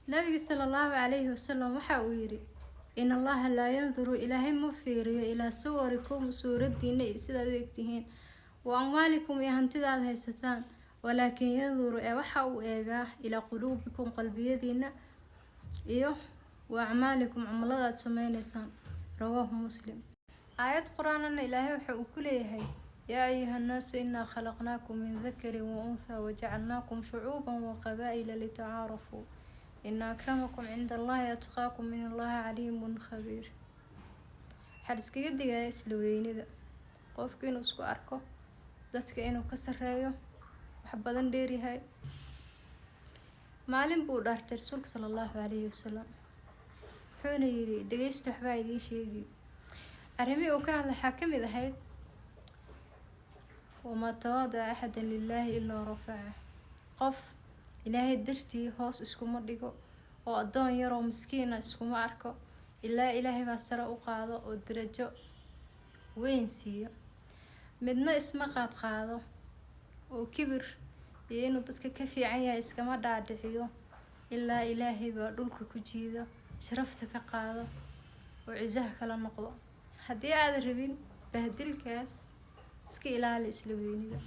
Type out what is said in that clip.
Nabiga sala Allahu calayhi wasalam waxa uu yidhi: "In Allaha laa yanduru," Ilaahay ma fiiriyo, "ilaa suwarikum," suuradiina iyo sidaad u egtihiin, "wa amwaalikum," iyo hantida aad haysataan, "walaakin yanduru," ee waxa uu eegaa, "ilaa quluubikum," qalbiyadiina, iyo "wa acmaalikum," camalada aad sameyneysaan. Rawaahu Muslim. Aayad Qur-aanana Ilaahay waxa uu ku leeyahay: "Yaa ayuha nnaasu, innaa khalaqnaakum min dakarin wa unthaa wajacalnaakum shucuuban wa qabaa'ila litacaarafuu, ina akramakum cinda Allahi atqaakum, in Allaha caliimun khabiir." Waxaa la iskaga digaya isla weynida, qofku inuu isku arko dadka inuu ka sareeyo, wax badan dheeryahay. Maalin buu dhaartay Rasuulka sala Allahu calayhi wasalam, wuxuuna yidhi: "Dhegeysta, waxbaa idiin sheegi." Arrimihii uu ka hadlay waxaa ka mid ahayd: "Wamaa tawaadaca axadan lilaahi ilaa rafaca." Qof Ilaahay dartii hoos iskuma dhigo oo addoon yaroo miskiina iskuma arko, ilaa Ilaahay baa sare u qaado oo darajo weyn siiyo. Midna isma qaad qaado oo kibir iyo inuu dadka ka fiican yahay iskama dhaadhiciyo, ilaa Ilaahay baa dhulka ku jiido, sharafta ka qaado oo cisaha kala noqdo. Haddii aadan rabin bahdilkaas, iska ilaali isla weynida.